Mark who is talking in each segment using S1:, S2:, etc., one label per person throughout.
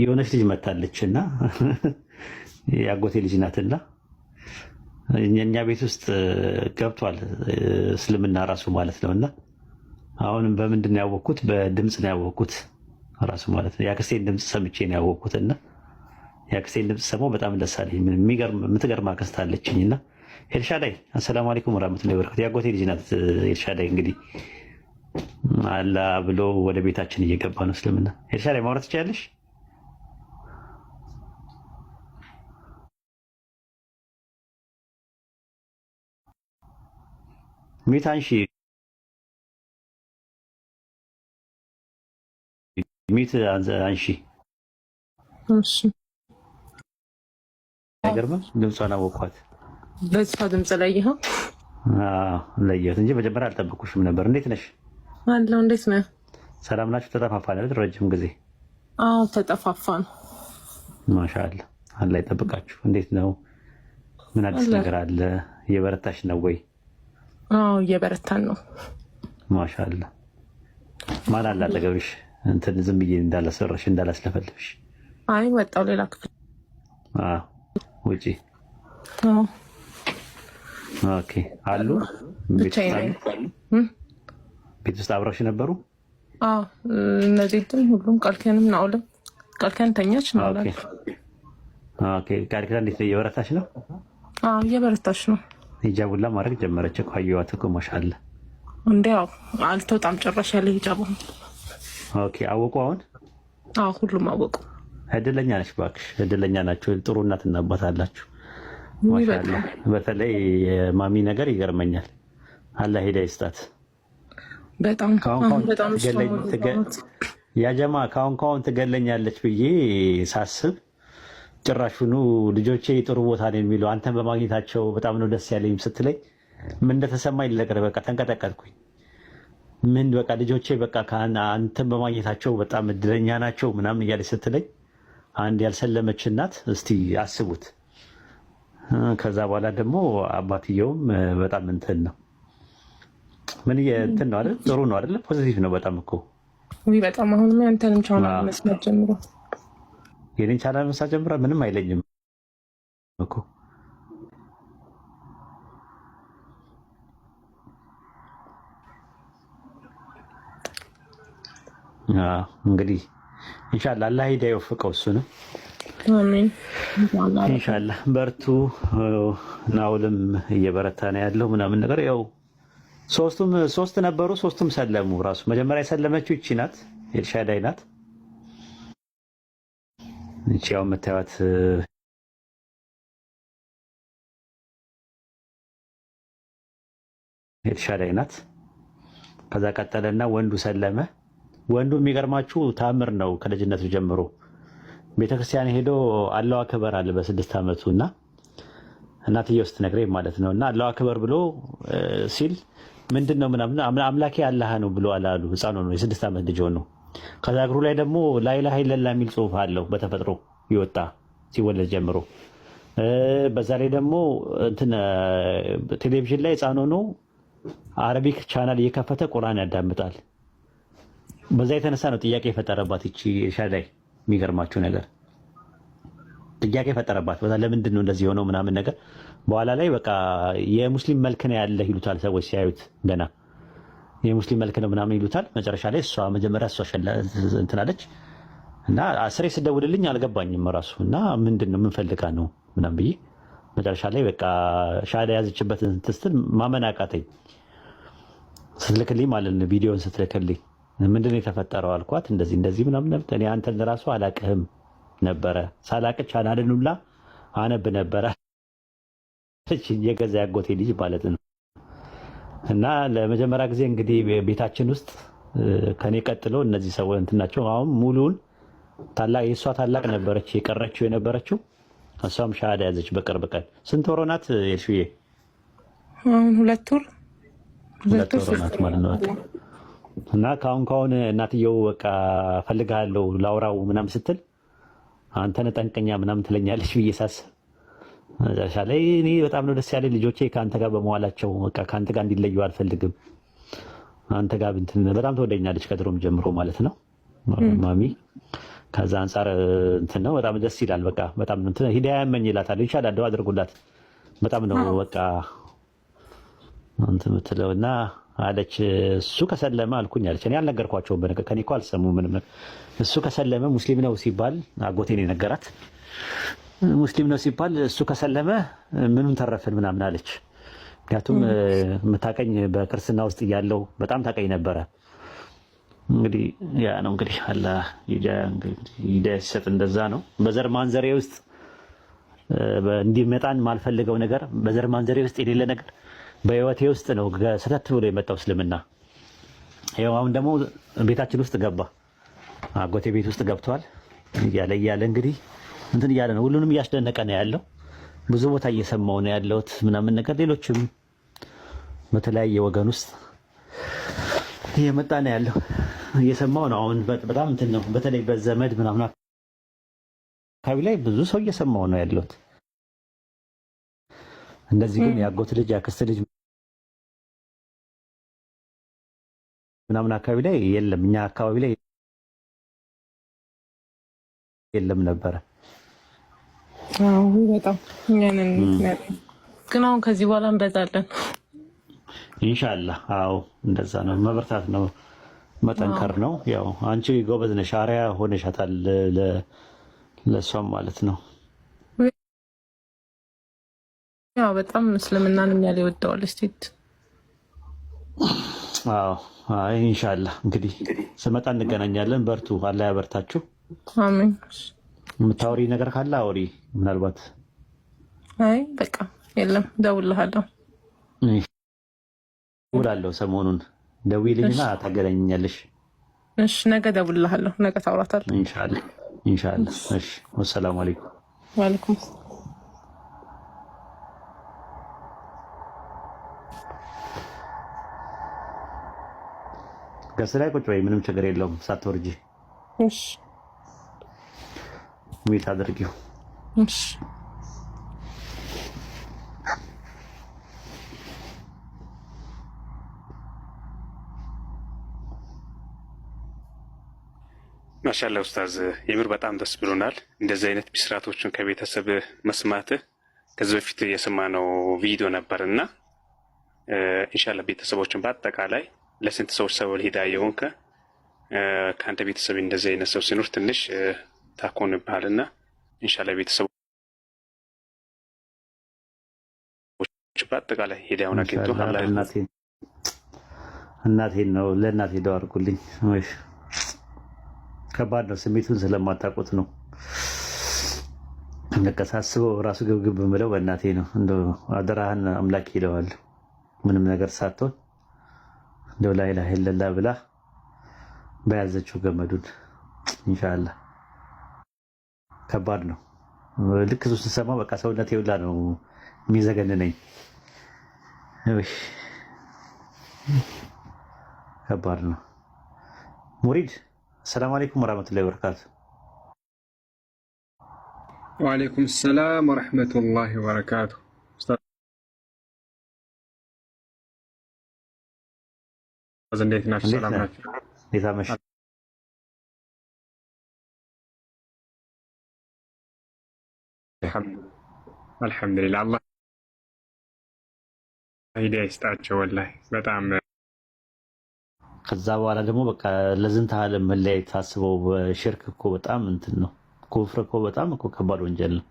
S1: የሆነች ልጅ መታለች እና የአጎቴ ልጅ ናትና እኛ ቤት ውስጥ ገብቷል እስልምና ራሱ ማለት ነው። እና አሁንም በምንድን ነው ያወቅኩት? በድምፅ ነው ያወቅኩት ራሱ ማለት ነው። የአክስቴን ድምፅ ሰምቼ ነው ያወቅኩት። እና የአክስቴን ድምፅ ሰማሁ፣ በጣም ደስ አለኝ። የምትገርም አክስት አለችኝ። እና ኤልሻዳይ አሰላሙ አለይኩም ወራህመቱላሂ ወበረካቱ። የአጎቴ ልጅ ናት ኤልሻዳይ። እንግዲህ አላ ብሎ ወደ ቤታችን እየገባ ነው እስልምና። ኤልሻዳይ ማውራት ትችያለሽ? mute አንሺ፣ mute አንሺ።
S2: እሺ።
S1: አይገርምም? ድምጿን አወኳት።
S2: በሷ ድምፅ ላይ ይኸው
S1: ለየሁት እንጂ መጀመሪያ አልጠበኩሽም ነበር። እንዴት ነሽ?
S2: አለሁ። እንዴት ነህ?
S1: ሰላም ናችሁ? ተጠፋፋን አይደል? ረጅም ጊዜ።
S2: አዎ ተጠፋፋን።
S1: ማሻአላ፣ አላህ ይጠብቃችሁ። እንዴት ነው? ምን አዲስ ነገር አለ? እየበረታሽ ነው ወይ?
S2: አዎ እየበረታን ነው።
S1: ማሻአላ። ማን አለ አጠገብሽ? እንትን ዝም ብዬ እንዳላሰራሽ እንዳላስለፈልፍሽ።
S2: አይ ወጣው ሌላ ክፍል።
S1: አዎ ውጪ።
S2: አዎ
S1: okay። አሉ ቤት ውስጥ አብረውሽ ነበሩ?
S2: አዎ እነዚህ እንትን ሁሉም ቃልኪያንም ናውልም ቃልኪያን ተኛች ነው።
S1: okay። ቃልኪያን እንዴት ነው? እየበረታች ነው?
S2: አዎ እየበረታች ነው።
S1: ሂጃቡላ ማድረግ ጀመረች እኮ አየኋት እኮ ማሻአላ።
S2: እንዴ ያው አልተወጣም ጭራሽ ያለ ሂጃቡ።
S1: okay አወቁ አሁን?
S2: አዎ ሁሉም አወቁ።
S1: እድለኛ ነሽ እባክሽ፣ እድለኛ ናቸው። ጥሩ እናትና አባት አላችሁ። ማሻአላ። በተለይ የማሚ ነገር ይገርመኛል። አላህ ሂዳያ ይስጣት።
S2: በጣም በጣም
S1: ያጀማ ካሁን ካሁን ትገለኛለች ብዬ ሳስብ ጭራሹኑ ልጆቼ ጥሩ ቦታ ነው የሚሉ አንተን በማግኘታቸው በጣም ነው ደስ ያለኝ ስትለኝ ምን እንደተሰማኝ ልነግርህ በቃ ተንቀጠቀጥኩኝ። ምን በቃ ልጆቼ በቃ አንተን በማግኘታቸው በጣም እድለኛ ናቸው ምናምን እያለች ስትለኝ አንድ ያልሰለመች እናት እስቲ አስቡት። ከዛ በኋላ ደግሞ አባትየውም በጣም እንትን ነው ምን እንትን ነው አይደል? ጥሩ ነው አይደል? positive ነው በጣም እኮ
S2: ውይ በጣም አሁንም ያንተንም ቻናል መስማት ጀምሮ
S1: የኔን ቻናል መስማት ጀምራ ምንም አይለኝም እኮ። እንግዲህ ኢንሻአላህ አላህ ሂዳያ ይወፍቀው እሱንም።
S2: አሜን።
S1: ኢንሻአላህ በርቱ። ናውልም እየበረታ ነው ያለው ምናምን ነገር ያው ሶስቱም ሶስት ነበሩ፣ ሶስቱም ሰለሙ። ራሱ መጀመሪያ የሰለመችው ይቺ ናት፣ ኤልሻዳይ ናት። ይቺ ያው የምታዩት ኤልሻዳይ ናት። ከዛ ቀጠለና ወንዱ ሰለመ። ወንዱ የሚገርማችሁ ታምር ነው። ከልጅነቱ ጀምሮ ቤተክርስቲያን ሄዶ አላሁ አክበር አለ በ6 ዓመቱ እና እናትየው ስትነግረኝ ማለት ነው። እና አላሁ አክበር ብሎ ሲል ምንድን ነው ምናምን አምላኬ አላህ ነው ብሎ አላሉ። ህፃን ሆኖ የ6 ዓመት ልጅ ሆኖ ከዛ እግሩ ላይ ደግሞ ላኢላሃ ኢለላህ የሚል ጽሁፍ አለው በተፈጥሮ ይወጣ ሲወለድ ጀምሮ። በዛ ላይ ደግሞ እንትን ቴሌቪዥን ላይ ህፃን ሆኖ Arabic channel እየከፈተ ቁርአን ያዳምጣል። በዛ የተነሳ ነው ጥያቄ የፈጠረባት ይቺ ሻዳይ። የሚገርማችሁ ነገር ጥያቄ የፈጠረባት በዛ ለምንድን ነው እንደዚህ የሆነው ምናምን ነገር። በኋላ ላይ በቃ የሙስሊም መልክ ነው ያለ ይሉታል ሰዎች ሲያዩት፣ ገና የሙስሊም መልክ ነው ምናምን ይሉታል። መጨረሻ ላይ እሷ መጀመሪያ እሷ እንትን አለች እና አስሬ ስደውልልኝ አልገባኝም ራሱ እና ምንድን ነው ምን ፈልጋ ነው ምናምን ብዬ መጨረሻ ላይ በቃ ሻዳ ያዘችበትን ስትል ማመን አቃተኝ። ስትልክልኝ ማለት ነው ቪዲዮን ስትልክልኝ ምንድን ነው የተፈጠረው አልኳት። እንደዚህ እንደዚህ ምናምን እኔ አንተን ራሱ አላቅህም ነበረ ሳላቅ ቻናልን ሁላ አነብ ነበረ የገዛ ያጎቴ ልጅ ማለት ነው። እና ለመጀመሪያ ጊዜ እንግዲህ ቤታችን ውስጥ ከኔ ቀጥሎ እነዚህ ሰው እንትን ናቸው። አሁን ሙሉውን ታላቅ የእሷ ታላቅ ነበረች የቀረችው የነበረችው እሷም ሻሃዳ ያዘች በቅርብ ቀን። ስንት ወር ናት ኤልሹዬ?
S2: አሁን 2 ወር።
S1: 2 ወር ናት ማለት ነው። እና ካሁን ካሁን እናትየው በቃ ፈልግሃለሁ ላውራው ምናምን ስትል አንተን ጠንቀኛ ምናምን ትለኛለች ብዬ ሳስብ መጨረሻ ላይ እኔ በጣም ነው ደስ ያለኝ ልጆቼ ከአንተ ጋር በመዋላቸው። በቃ ከአንተ ጋር እንዲለዩ አልፈልግም። አንተ ጋር እንትን በጣም ተወደኛለች ከድሮም ጀምሮ ማለት ነው ማሚ። ከዛ አንጻር እንትን ነው በጣም ደስ ይላል። በቃ በጣም እንትን ሂዳያ እመኝላታለሁ። ኢንሻአላህ ዱዓ አድርጉላት። በጣም ነው በቃ እንትን የምትለውና አለች። እሱ ከሰለመ አልኩኝ አለች። እኔ አልነገርኳቸውም፣ በነገር ከእኔ እኮ አልሰሙም ምንም። እሱ ከሰለመ ሙስሊም ነው ሲባል አጎቴ ነው የነገራት። ሙስሊም ነው ሲባል እሱ ከሰለመ ምኑን ተረፍን ምናምን አለች። ምክንያቱም የምታቀኝ በክርስትና ውስጥ እያለው በጣም ታቀኝ ነበረ። እንግዲህ ያ ነው እንግዲህ አላህ ሂዳያ ሲሰጥ እንደዛ ነው። በዘር ማንዘሬ ውስጥ እንዲመጣን ማልፈልገው ነገር በዘር ማንዘሬ ውስጥ የሌለ ነገር በህይወቴ ውስጥ ነው ሰተት ብሎ የመጣው እስልምና። ይኸው አሁን ደግሞ ቤታችን ውስጥ ገባ፣ አጎቴ ቤት ውስጥ ገብቷል። እያለ እያለ እንግዲህ እንትን እያለ ነው፣ ሁሉንም እያስደነቀ ነው ያለው። ብዙ ቦታ እየሰማው ነው ያለሁት ምናምን ነገር ሌሎችም በተለያየ ወገን ውስጥ እየመጣ ነው ያለው፣ እየሰማው ነው። አሁን በጣም እንትን ነው። በተለይ በዘመድ ምናምን አካባቢ ላይ ብዙ ሰው እየሰማው ነው ያለሁት። እንደዚህ ግን የአጎት ልጅ የአክስት ልጅ ምናምን አካባቢ ላይ የለም፣ እኛ አካባቢ ላይ የለም ነበረ።
S2: አዎ በጣም እኛንን ግን አሁን ከዚህ በኋላ እንበዛለን
S1: ኢንሻአላህ። አዎ እንደዛ ነው። መበርታት ነው መጠንከር ነው። ያው አንቺ ጎበዝ ነሽ፣ አርአያ ሆነሻታል ለእሷም ማለት ነው።
S2: ያው በጣም እስልምናን ያለ ይወደዋል ሴት።
S1: አዎ አይ ኢንሻአላህ እንግዲህ ስመጣ እንገናኛለን። በርቱ፣ አላህ ያበርታችሁ።
S2: አሜን።
S1: የምታወሪ ነገር ካለ አውሪ። ምናልባት
S2: አይ በቃ የለም፣ እደውልልሃለሁ።
S1: እደውላለሁ ሰሞኑን ደውዪልኝና ታገናኘኛለሽ።
S2: እሺ፣ ነገ እደውልልሃለሁ። ነገ ታውራታለህ።
S1: ኢንሻአላህ ኢንሻአላህ። እሺ፣ ወሰላሙ አለይኩም።
S2: ወአለይኩም።
S1: ገስ ላይ ቁጭ በይ፣ ምንም ችግር የለውም። ሳትወርጂ
S2: እሺ፣
S1: mute አድርጊው።
S2: እሺ።
S3: ማሻላ ኡስታዝ፣ የምር በጣም ደስ ብሎናል። እንደዚህ አይነት ብስራቶችን ከቤተሰብ መስማትህ ከዚህ በፊት የሰማነው ቪዲዮ ነበር እና ኢንሻላ ቤተሰቦችን በአጠቃላይ ለስንት ሰዎች ሰበብ ሂዳያ የሆንከ ከአንተ ቤተሰብ እንደዚህ አይነት ሰው ሲኖር ትንሽ ታኮንብሃል እና ኢንሻላ ቤተሰቦች በአጠቃላይ ሂዳያውን አግኝቶ
S1: እናቴን ነው ለእናቴ ደው አድርጉልኝ። ከባድ ነው፣ ስሜቱን ስለማታውቁት ነው። በቃ ሳስበው ራሱ ግብግብ ምለው በእናቴ ነው። እንደው አደራህን አምላክ ይለዋል። ምንም ነገር ሳትሆን እንደው ላኢላሀ ኢለላህ ብላ በያዘችው ገመዱን ኢንሻአላህ። ከባድ ነው። ልክ እሱ ስሰማ በቃ ሰውነቴ ሁላ ነው የሚዘገንነኝ። ከባድ ነው። ሙሪድ አሰላሙ አለይኩም ወራህመቱላሂ ወበረካቱ።
S4: ወአለይኩም ሰላም ወረሕመቱላሂ ወበረካቱ። ኡስታዝ እንዴት ናችሁ?
S1: እንዴት
S4: ሰላም
S1: ነህ?
S4: ናችሁ?
S1: እንዴት አመሸህ?
S4: አልሐምዱሊላህ። አላህ ሂዳያ ይስጣቸው። ወላሂ በጣም
S1: ከዛ በኋላ ደግሞ በቃ ለዝንተ ዓለም መለያየት ታስበው በሽርክ እኮ በጣም እንትን ነው። ኩፍር እኮ በጣም እኮ ከባድ ወንጀል ነው።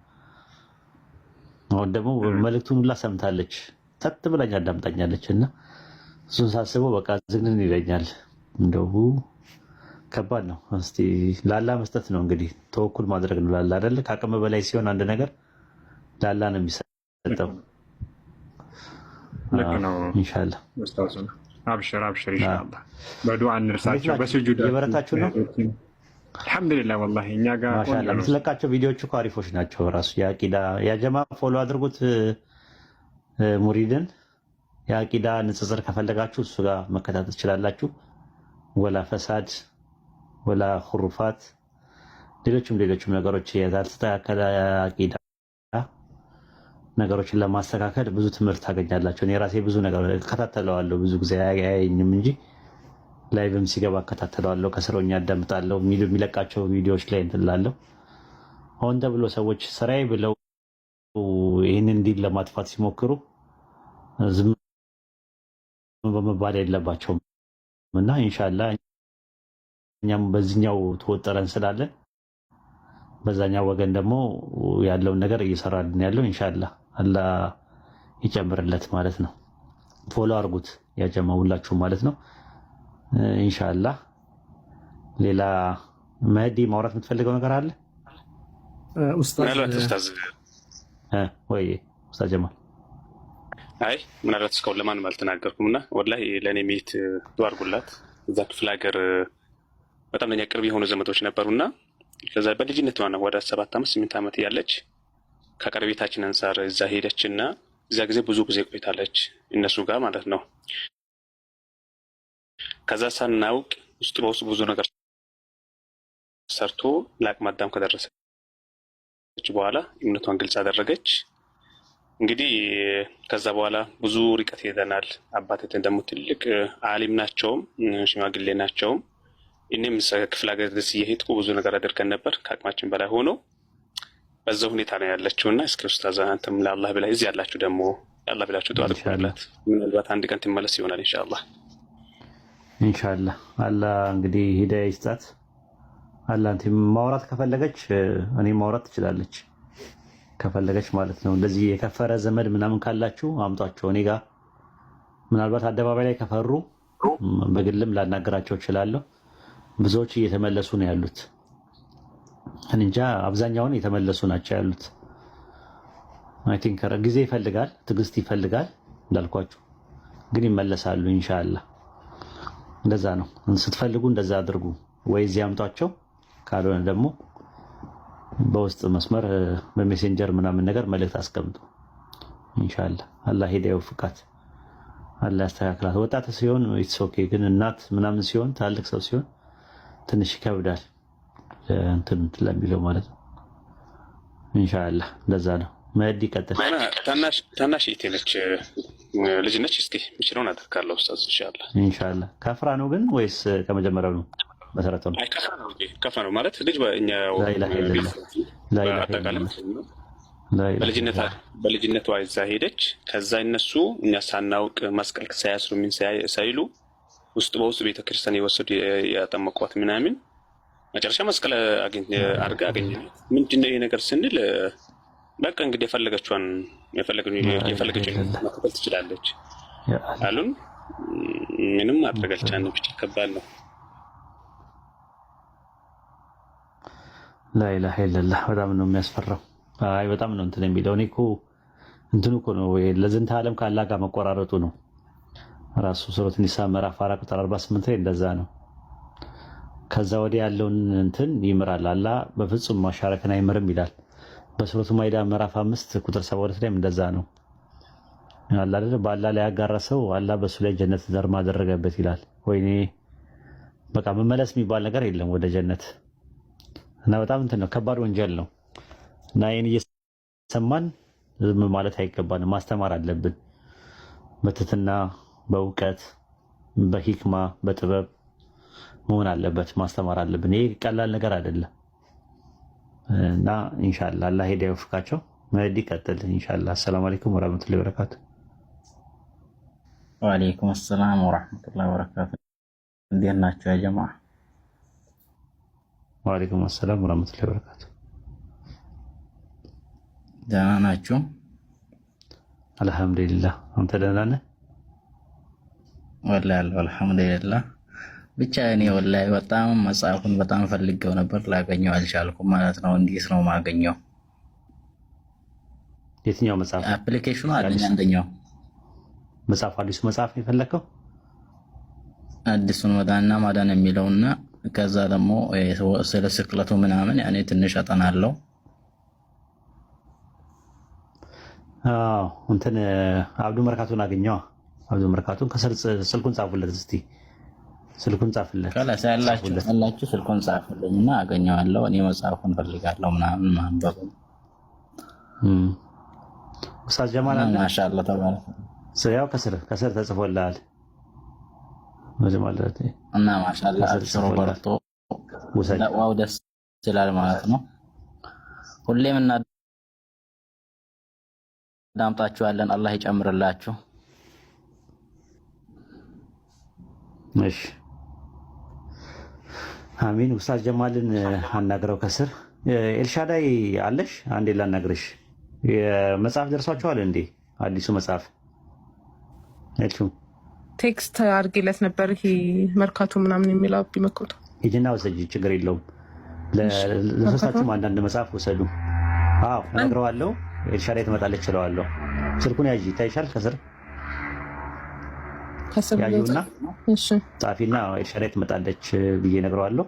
S1: አሁን ደግሞ መልእክቱን ሁላ ሰምታለች፣ ጸጥ ብላኝ አዳምጣኛለች። እና እሱን ሳስበው በቃ ዝግንን ይለኛል። እንደው ከባድ ነው። እስቲ ላላ መስጠት ነው እንግዲህ ተወኩል ማድረግ ነው። ላላ አይደለ ከአቅም በላይ ሲሆን አንድ ነገር ላላ ነው የሚሰጠው።
S4: ልክ ነው
S1: ኢንሻአላህ
S4: ኡስታዝ። አብሽር አብሽር፣ ኢንሻአላህ በዱዓ
S1: እንዴት
S4: እንርሳቸው፣
S1: ናችሁ?
S4: በስጁዳችን
S1: እየበረታችሁ ነው?
S4: አልሐምዱሊላህ። ወላሂ እኛ ጋር ቆንጆ
S1: ማሻአላ
S4: ነው።
S1: የምትለቃቸው ቪዲዮዎች እኮ አሪፎች ናቸው። ራሱ የአቂዳ ያጀማ follow አድርጉት ሙሪድን። የአቂዳ ንጽጽር ከፈለጋችሁ እሱ ጋር መከታተል ትችላላችሁ። ወላ ፈሳድ ወላ ሁሩፋት፣ ሌሎችም ሌሎችም ነገሮች ያልተስተካከለ አቂዳ ነገሮችን ለማስተካከል ብዙ ትምህርት ታገኛላችሁ። እኔ ራሴ ብዙ ነገር እከታተለዋለሁ። ብዙ ጊዜ አያየኝም እንጂ Live ም ሲገባ እከታተለዋለሁ፣ ከስሮኛ አዳምጣለሁ፣ የሚለቃቸው ቪዲዮዎች ላይ እንትን እላለሁ። ሆን ተብሎ ሰዎች ስራዬ ብለው ይህንን ዲን ለማጥፋት ሲሞክሩ ዝም በመባል የለባቸውም እና ኢንሻላህ እኛም በዚህኛው ተወጠረን ስላለን በዛኛው ወገን ደግሞ ያለውን ነገር እየሰራልን ያለው ኢንሻላህ አላህ ይጨምርለት ማለት ነው። Follow አድርጉት ያጀማ ሁላችሁ ማለት ነው። ኢንሻላህ ሌላ መህዲ ማውራት የምትፈልገው ነገር አለ
S3: ምናልባት ኡስታዝ
S1: ወይ? ኡስታዝ ጀማል።
S3: አይ፣ ምናልባት እስካሁን ለማንም አልተናገርኩም እና ወላሂ ለእኔ ሚት ዱዓ አድርጉላት። እዛ ክፍለ ሀገር በጣም ለኛ ቅርብ የሆኑ ዘመዶች ነበሩና ከዛ በልጅነት ነው፣ ወደ 7 ዓመት 8 ዓመት እያለች ከቀረቤታችን አንጻር እዛ ሄደች እና እዛ ጊዜ ብዙ ጊዜ ቆይታለች እነሱ ጋር ማለት ነው። ከዛ ሳናውቅ ውስጥ በውስጥ ብዙ ነገር ሰርቶ ለአቅመ አዳም ከደረሰች በኋላ እምነቷን ግልጽ አደረገች። እንግዲህ ከዛ በኋላ ብዙ ርቀት ሄደናል። አባቴ ደግሞ ትልቅ አሊም ናቸውም ሽማግሌ ናቸውም። እኔም ክፍለ ሀገር ድረስ እየሄድኩ ብዙ ነገር አድርገን ነበር። ከአቅማችን በላይ ሆኖ በዛ ሁኔታ ነው ያለችው እና እስኪ ኡስታዝ አንተም ለአላህ ብላ፣ እዚህ ያላችሁ ደግሞ ለአላህ ብላችሁ ዱዓ አድርጉላት። ምናልባት አንድ ቀን ትመለስ ይሆናል ኢንሻአላህ።
S1: ኢንሻአላህ አላህ እንግዲህ ሂዳያ ይስጣት። አላህ እንትን ማውራት ከፈለገች እኔ ማውራት ትችላለች ከፈለገች ማለት ነው። እንደዚህ የከፈረ ዘመድ ምናምን ካላችሁ አምጧቸው እኔ ጋር። ምናልባት አደባባይ ላይ ከፈሩ በግልም ላናገራቸው እችላለሁ። ብዙዎች እየተመለሱ ነው ያሉት። እንጃ አብዛኛውን የተመለሱ ናቸው ያሉት። I think ጊዜ ይፈልጋል፣ ትዕግስት ይፈልጋል። እንዳልኳችሁ ግን ይመለሳሉ ኢንሻአላህ። እንደዛ ነው። ስትፈልጉ እንደዛ አድርጉ። ወይ እዚህ አምጧቸው፣ ካልሆነ ደግሞ በውስጥ መስመር በ Messenger ምናምን ነገር መልእክት አስቀምጡ። ኢንሻአላህ አላህ ሂዳያ ይወፍቃት፣ አላህ ያስተካክላት። ወጣት ሲሆን it's okay፣ ግን እናት ምናምን ሲሆን፣ ትልቅ ሰው ሲሆን ትንሽ ይከብዳል እንትን ለሚለው ማለት ነው። ኢንሻአላህ እንደዛ ነው። መህዲ ይቀጥል።
S3: ታናሽ እህቴ ነች፣ ልጅ ነች። እስኪ የምችለውን አደርጋለሁ ኡስታዝ ኢንሻአላህ።
S1: ኢንሻአላህ። ከፍራ ነው ግን ወይስ ከመጀመሪያው ነው? መሰረቱ ነው።
S3: አይ፣ ከፍራ ነው እንጂ፣ ከፍራ ነው ማለት ልጅ በእኛው
S1: ላኢላሃ ኢለላህ፣ ላኢላሃ
S3: አጠቃላይ
S1: ኢለላህ፣ ላኢላሃ ኢለላህ።
S3: በልጅነቷ እዛ ሄደች። ከዛ እነሱ እኛ ሳናውቅ መስቀል ሳያስሩ ምን ሳይሉ ውስጥ በውስጥ ቤተክርስቲያን የወሰዱ ያጠመቋት ምናምን፣ መጨረሻ መስቀል አድርጋ አገኘናት። ምንድነው ይሄ ነገር ስንል በቃ እንግዲህ የፈለገችውን የፈለገችውን መከተል ትችላለች አሉን። ምንም ማድረግ አልቻልንም። ብቻ ከባድ ነው።
S1: ላኢላሃ ኢለላህ። በጣም ነው የሚያስፈራው። አይ፣ በጣም ነው እንትን የሚለው። እኔ እኮ እንትኑ እኮ ነው ለዝንተ ዓለም ከአላህ ጋር መቆራረጡ ነው ራሱ። ሱረቱ ኒሳ ምዕራፍ 4 ቁጥር 48 ላይ እንደዛ ነው። ከዛ ወዲያ ያለውን እንትን ይምራል። አላህ በፍጹም ማሻረክን አይምርም ይላል። በሱረቱ ማይዳ ምዕራፍ 5 ቁጥር 72 ላይም እንደዛ ነው። አላህ አይደል በአላህ ላይ ያጋራ ሰው አላህ በሱ ላይ ጀነት ዘር አደረገበት ይላል። ወይኔ፣ በቃ መመለስ የሚባል ነገር የለም ወደ ጀነት። እና በጣም እንትን ነው፣ ከባድ ወንጀል ነው። እና ይህን እየሰማን ዝም ማለት አይገባንም፣ ማስተማር አለብን። በትህትና፣ በእውቀት፣ በሂክማ፣ በጥበብ መሆን አለበት፣ ማስተማር አለብን። ይሄ ቀላል ነገር አይደለም። እና ኢንሻአላህ አላህ ሂዳያ ይወፍቃቸው። መህዲ ይቀጥል ኢንሻአላህ። አሰላሙ አለይኩም ወራህመቱላሂ ወበረካቱ።
S5: ወአለይኩም አሰላም ወራህመቱላሂ ወበረካቱ። እንዴት ናችሁ ያ ጀማዓ?
S1: ወአለይኩም አሰላም ወራህመቱላሂ ወበረካቱ።
S5: ደህና ናችሁ?
S1: አልሐምዱሊላህ። አንተ ደህና ነህ?
S5: ወላሂ አለሁ አልሐምዱሊላህ። ብቻ እኔ ወላሂ በጣም መጽሐፉን በጣም ፈልጌው ነበር፣ ላገኘው አልቻልኩም ማለት ነው። እንዴት ነው ማገኘው?
S1: የትኛው መጽሐፍ?
S5: Application ኑ አለኝ አንደኛው።
S1: መጽሐፍ፣ አዲሱ መጽሐፍ ነው የፈለግከው?
S5: አዲሱን መዳንና ማዳን የሚለውና ከዛ ደግሞ ስለ ስቅለቱ ምናምን ያኔ ትንሽ አጠናለሁ።
S1: አዎ፣ እንትን አብዱ መርካቶን አገኘዋ። አብዱ መርካቶን ከስር ስልኩን ጻፉለት እስቲ፣ ስልኩን ጻፍለት።
S5: ከላስ ያላችሁ ያላችሁ ስልኩን ጻፉልኝ እና አገኘዋለሁ። እኔ መጽሐፉን ፈልጋለሁ ምናምን ማንበቡ።
S1: ኡስታዝ ጀማል አለ።
S5: ማሻአላህ ተባረክ።
S1: ያው ከስር ከስር ተጽፎልሃል። ማለት
S5: እና ማሻአላህ
S1: ከስር
S5: አብሽሮ
S1: ጽፎልሃል።
S5: በርቶ
S1: ውሰድ።
S5: ዳዕዋው ደስ ይላል ማለት ነው። ሁሌም እናዳምጣችኋለን። አላህ ይጨምርላችሁ።
S1: እሺ አሚን። ኡስታዝ ጀማልን አናግረው ከስር። ኤልሻዳይ አለሽ? አንዴ ላናግርሽ። መጽሐፍ ደርሷችኋል እንዴ? አዲሱ መጽሐፍ ኤልሹ
S2: Text አድርጌለት ነበር። ይሄ መርካቶ ምናምን የሚለው ቢመኮቶ
S1: ሂጂና ውሰጂ፣ ችግር የለውም። ለሶስታችሁም አንዳንድ መጽሐፍ ውሰዱ። አዎ እነግረዋለሁ። ኤልሻዳይ ትመጣለች እለዋለሁ። ስልኩን ያዢ፣ ይታይሻል። ከስር
S2: ከስር
S1: ያዢውና
S2: እሺ
S1: ጻፊና ኤልሻዳይ ትመጣለች ብዬ እነግረዋለሁ።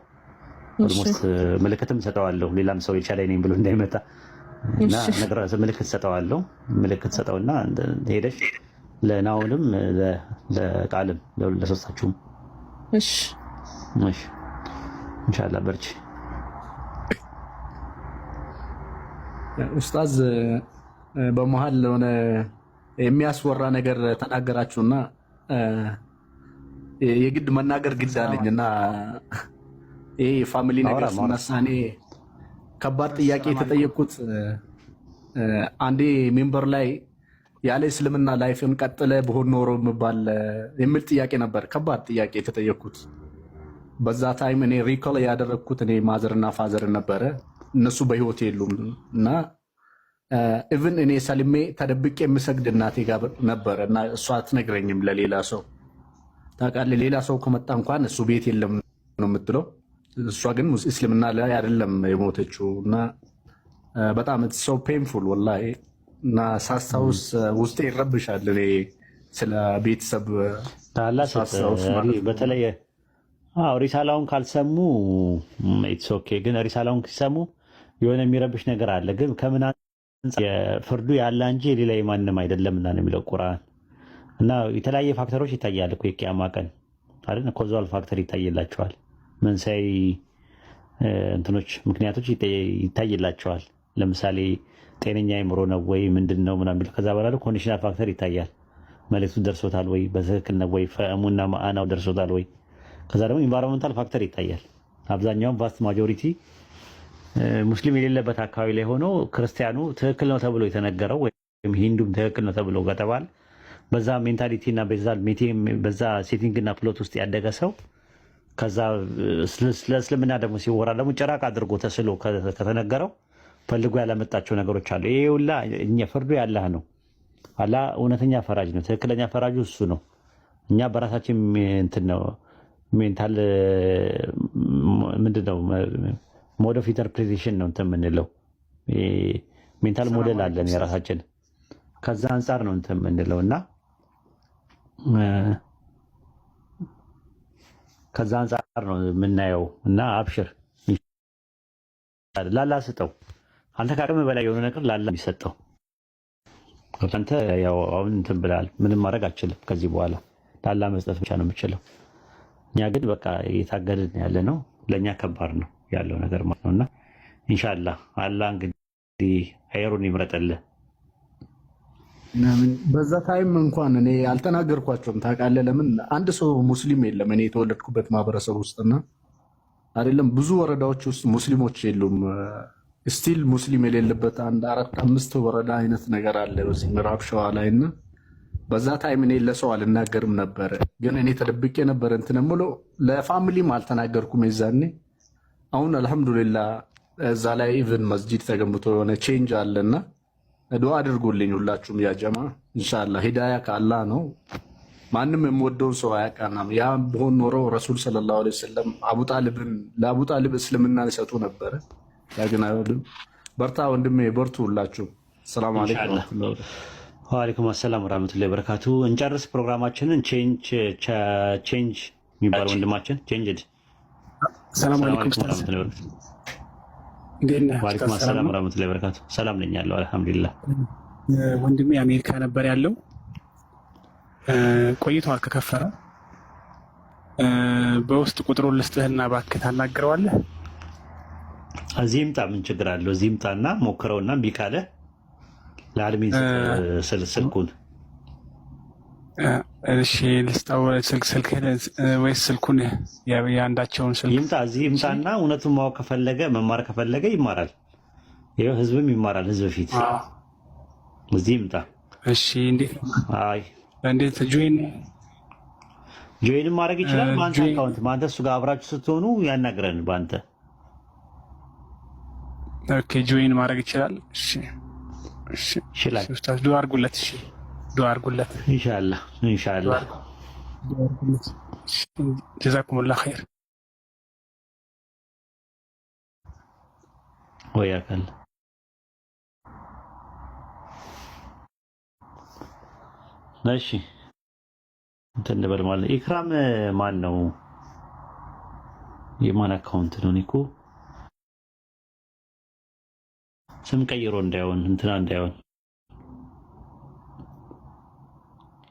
S1: Almost ምልክትም ሰጠዋለሁ። ሌላም ሰው ኤልሻዳይ ነኝ ብሎ እንዳይመጣ እና ምልክት ሰጠዋለሁ። ምልክት ሰጠውና ሄደሽ ለናውንም ለቃልም ለሶስታችሁም።
S2: እሺ።
S1: እሺ፣ ኢንሻአላህ በርቺ።
S6: ኡስታዝ፣ በመሀል ለሆነ የሚያስወራ ነገር ተናገራችሁና የግድ መናገር ግድ አለኝ እና ይሄ የ family ነገር ስነሳ እኔ ከባድ ጥያቄ የተጠየቅኩት አንዴ ሚንበር ላይ ያለ እስልምና life ን ቀጥለ ብሆን ኖሮ የሚባል የሚል ጥያቄ ነበር። ከባድ ጥያቄ የተጠየቅኩት በዛ time እኔ recall ያደረግኩት እኔ mother ና father ነበረ። እነሱ በህይወት የሉም እና even እኔ ሰልሜ ተደብቄ የምሰግድ እናቴ ጋር ነበረ እና እሷ አትነግረኝም ለሌላ ሰው። ታውቃለህ፣ ሌላ ሰው ከመጣ እንኳን እሱ ቤት የለም ነው የምትለው። እሷ ግን እስልምና ላይ አይደለም የሞተችው እና በጣም so painful ወላሂ። እና ሳስታውስ ውስጤ ይረብሻል። እኔ ስለ ቤተሰብ ሳስታውስ ማለት ነው።
S1: በተለይ አዎ ሪሳላውን ካልሰሙ it's okay። ግን ሪሳላውን ሲሰሙ የሆነ የሚረብሽ ነገር አለ። ግን ከምን አንጻር የፍርዱ ያለ እንጂ የሌላ የማንም አይደለምና ነው የሚለው ቁርአን። እና የተለያየ factor ኦች ይታያል እኮ የቂያማ ቀን አይደል? Causal factor ይታይላቸዋል። መንስኤ እንትኖች ምክንያቶች ይታይላቸዋል። ለምሳሌ ጤነኛ አይምሮ ነው ወይ ምንድን ነው ምናምን የሚለው። ከዛ በኋላ conditional factor ይታያል። መልእክቱ ደርሶታል ወይ፣ በትክክል ነው ወይ፣ ፈህሙና ማዕናው ደርሶታል ወይ። ከዛ ደግሞ environmental factor ይታያል። አብዛኛውን vast majority ሙስሊም የሌለበት አካባቢ ላይ ሆኖ ክርስቲያኑ ትክክል ነው ተብሎ የተነገረው ወይም ሂንዱም ትክክል ነው ተብሎ ከተባለ በዛ mentality እና በዛ setting እና plot ውስጥ ያደገ ሰው ከዛ ስለ እስልምና ደግሞ ሲወራ ደግሞ ጭራቅ አድርጎ ተስሎ ከተነገረው ፈልጎ ያላመጣቸው ነገሮች አሉ። ይሄ ሁላ እኛ ፍርዱ ያላህ ነው። አላህ እውነተኛ ፈራጅ ነው። ትክክለኛ ፈራጁ እሱ ነው። እኛ በራሳችን እንትን ነው mental ምንድን ነው mode of interpretation ነው እንትን የምንለው፣ mental model አለን የራሳችን፣ ከዛ አንጻር ነው እንትን የምንለው እና ከዛ አንጻር ነው የምናየው። እና አብሽር፣ ላላ ስጠው። አንተ ከአቅምህ በላይ የሆነ ነገር ላላ የሚሰጠው አንተ ያው አሁን እንትን ብለሃል፣ ምንም ማድረግ አችልም ከዚህ በኋላ ላላ መስጠት ብቻ ነው የምችለው። እኛ ግን በቃ እየታገልን ያለ ነው። ለእኛ ከባድ ነው ያለው ነገር ማለት ነው። እና ኢንሻላህ አላህ እንግዲህ ኸይሩን ይምረጥልህ።
S6: በዛ time እንኳን እኔ አልተናገርኳቸውም። ታውቃለህ፣ ለምን አንድ ሰው ሙስሊም የለም እኔ የተወለድኩበት ማህበረሰብ ውስጥና አይደለም ብዙ ወረዳዎች ውስጥ ሙስሊሞች የሉም። Still ሙስሊም የሌለበት አንድ አራት አምስት ወረዳ አይነት ነገር አለ በዚህ ምዕራብ ሸዋ ላይ እና በዛ time እኔ ለሰው አልናገርም ነበረ፣ ግን እኔ ተደብቄ ነበረ እንትን የምለው፣ ለ family ም አልተናገርኩም የዛኔ። አሁን አልሐምዱሊላ እዛ ላይ even መስጂድ ተገንብቶ የሆነ change አለና ዱዓ አድርጉልኝ ሁላችሁም ያጀማ። ኢንሻአላህ ሂዳያ ከአላህ ነው። ማንም የምወደውን ሰው አያቃናም። ያ ቢሆን ኖሮ ረሱል ሰለላሁ ዐለይሂ ወሰለም አቡ ጣሊብን ለአቡ ጣሊብ እስልምናን ይሰጡ ነበረ። ያ ግን አይሆንም። በርታ ወንድሜ፣ በርቱ ሁላችሁ። ሰላም አለይኩም ወረህመቱላሂ።
S1: ወአለይኩም አሰላም ወራህመቱላሂ ወበረካቱ። እንጨርስ ፕሮግራማችንን። Change የሚባል ወንድማችን ቼንጅድ።
S7: ሰላም አለይኩም ኡስታዝ፣ እንዴት ነህ?
S1: ወአለይኩም አሰላም ወራህመቱላሂ ወበረካቱ። ሰላም ነኝ ያለው አልሐምዱሊላህ።
S7: ወንድሜ አሜሪካ ነበር ያለው፣ ቆይቷል ከከፈረ። በውስጥ ቁጥሩን ልስጥህና እባክህ ታናግረዋለህ።
S1: እዚህ ይምጣ፣ ምን ችግር አለው? እዚህ ይምጣና ሞክረውና እምቢ ካለ ለ admin ስልኩን።
S7: እሺ ልስጠው ስልክህን ወይስ ስልኩን የአንዳቸውን ስልክ?
S1: ይምጣ፣ እዚህ ይምጣና እውነቱን ማወቅ ከፈለገ፣ መማር ከፈለገ ይማራል። ይኸው ህዝብም ይማራል፣ ህዝብ ፊት እዚህ ይምጣ።
S7: እሺ እንዴት?
S1: አይ
S7: እንዴት join
S1: join ም ማድረግ ይችላል። በአንተ account፣ በአንተ እሱ ጋር አብራችሁ ስትሆኑ ያናግረን በአንተ።
S7: Okay join ማድረግ ይችላል። እሺ እሺ
S1: ይችላል።
S7: ኡስታዝ ዱአ አድርጉለት። እሺ ዱአ አድርጉለት።
S1: ኢንሻአላህ ኢንሻአላህ።
S7: ጀዛኩሙላህ ኸይር።
S1: ወይ አካል እሺ እንትን እንበል ማለት ነው። ኢክራም ማን ነው? የማን account ነው? እኔ እኮ ስም ቀይሮ እንዳይሆን እንትና እንዳይሆን።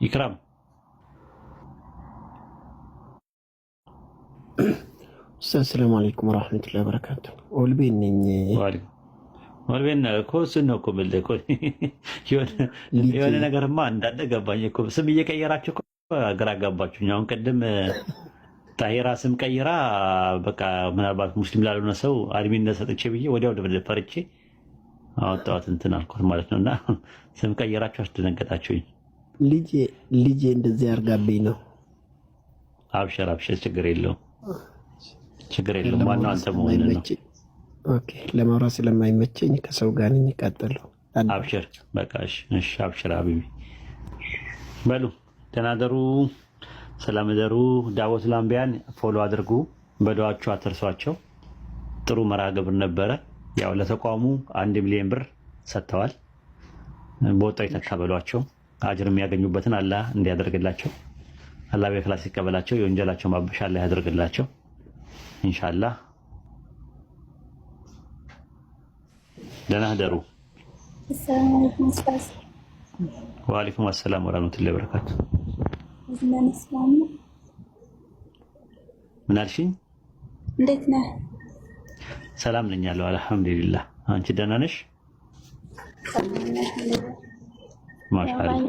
S1: ኢክራም።
S8: ኡስታዝ ሰላም አለይኩም ወራህመቱላሂ ወበረካቱ። ኦልቤን ነኝ።
S1: ወልቤን እኮ እሱን ነው እኮ የምልህ እኮ። የሆነ ነገርማ እንዳለ ገባኝ እኮ። ስም እየቀየራችሁ እኮ ግራ ገባችሁኝ። አሁን ቅድም ጣሂራ ስም ቀይራ በቃ ምናልባት ሙስሊም ላልሆነ ሰው admin ሰጥቼ ብዬ ወዲያው ድብድብ ፈርቼ አወጣኋት እንትን አልኳት ማለት ነው። እና ስም ቀይራችሁ አስደነገጣችሁኝ።
S8: ልጄ ልጄ እንደዚህ አድርጋብኝ ነው።
S1: አብሽር አብሽር፣ ችግር የለውም ችግር የለውም። ዋናው አንተ መሆንህ ነው።
S8: Okay፣ ለማውራት ስለማይመቸኝ ከሰው ጋር ነኝ። ቀጥሉ።
S1: አብሽር በቃ እሺ፣ እሺ፣ አብሽር ሀቢቢ። በሉ ደህና ደሩ፣ ሰላም ደሩ። ዳወት ላምቢያን follow አድርጉ፣ በዱዓችሁ አትርሷቸው። ጥሩ መርሃ ግብር ነበረ። ያው ለተቋሙ 1 ሚሊዮን ብር ሰጥተዋል። በወጣው ይተካ በሏቸው። አጅር የሚያገኙበትን አላህ እንዲያደርግላቸው፣ አላህ በኢኽላስ ይቀበላቸው። የወንጀላቸው ማበሻ አላህ ያደርግላቸው። ኢንሻአላህ ደህና ደሩ።
S9: አሰላሙ አለይኩም ኡስታዝ።
S1: ወአለይኩም አሰላም ወራህመቱላሂ ወበረካቱ።
S9: ሰላም ነው?
S1: ምን አልሽኝ?
S9: እንዴት ነህ?
S1: ሰላም ነኝ ያለው አልሐምዱሊላህ። አንቺ ደህና ነሽ? ማሻአላህ።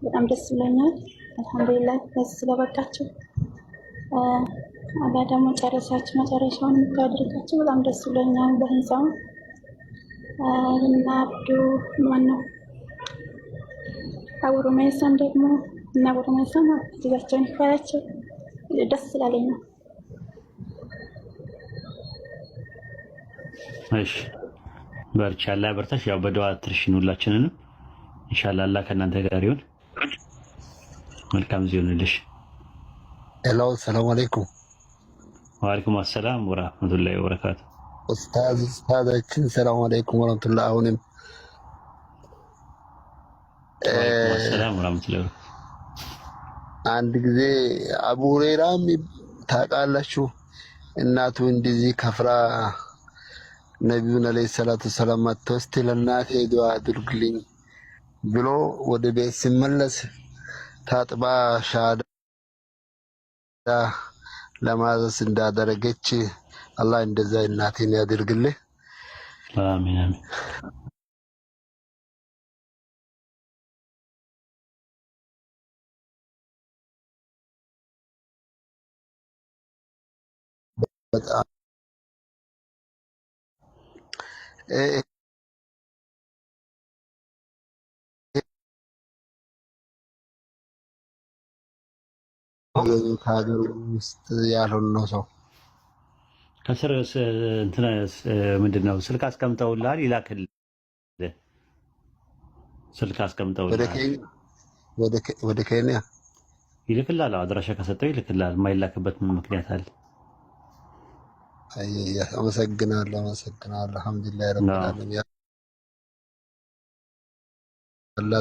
S9: በጣም ደስ ብሎኛል። አልሐምዱሊላህ ለዚህ ስለበቃችሁ፣ አላህ ደግሞ ጨረሳችሁ መጨረሻውን የምታደርጋችሁ በጣም ደስ ብሎኛል። በህንፃው እና አብዱ ማን ነው አቡ ሩመይሳም ደግሞ እና አቡ ሩመይሳም ጊዜያቸውን ይክፈላቸው፣ ደስ ስላለኝ ነው።
S1: እሺ በርቺ፣ አላህ ያበርታሽ። ያው በዱዓ አትርሽን ሁላችንንም። ኢንሻአላህ አላህ ከእናንተ ጋር ይሁን። መልካም ጊዜ ይሁንልሽ።
S10: Hello፣ ሰላም አለይኩም።
S1: ወአለይኩም አሰላም ወራህመቱላሂ ወበረካቱ።
S10: ኡስታዝ ኡስታዛችን ሰላም አለይኩም ወራህመቱላህ። አሁንም
S1: ወአለይኩም አሰላም ወራህመቱላሂ ወበረካቱ።
S10: አንድ ጊዜ አቡ ሁሬራ ታውቃላችሁ፣ እናቱ እንደዚህ ከፍራ ነቢዩን አለይሂ ሰላቱ ሰላም መጥቶ እስቲ ለእናቴ ዱዓ አድርግልኝ ብሎ ወደ ቤት ሲመለስ ታጥባ ሻሃዳ ለማዘዝ እንዳደረገች አላህ እንደዛ እናቴን ያድርግልህ።
S1: አሚን አሚን።
S10: በጣም ከሀገር ውስጥ ያልሆነው ሰው
S1: ከስር እንትን ምንድን ነው ስልክ አስቀምጠውልሃል፣ ይላክልህ። ስልክ አስቀምጠውልሃል፣
S10: ወደ ኬንያ
S1: ይልክልሃል። አድራሻ ከሰጠው ይልክልሃል። የማይላክበት ምን ምክንያት አለ?
S10: አመሰግናለሁ፣ አመሰግናለሁ። አልሐምዱሊላህ ረብል ዓለሚን። አላህ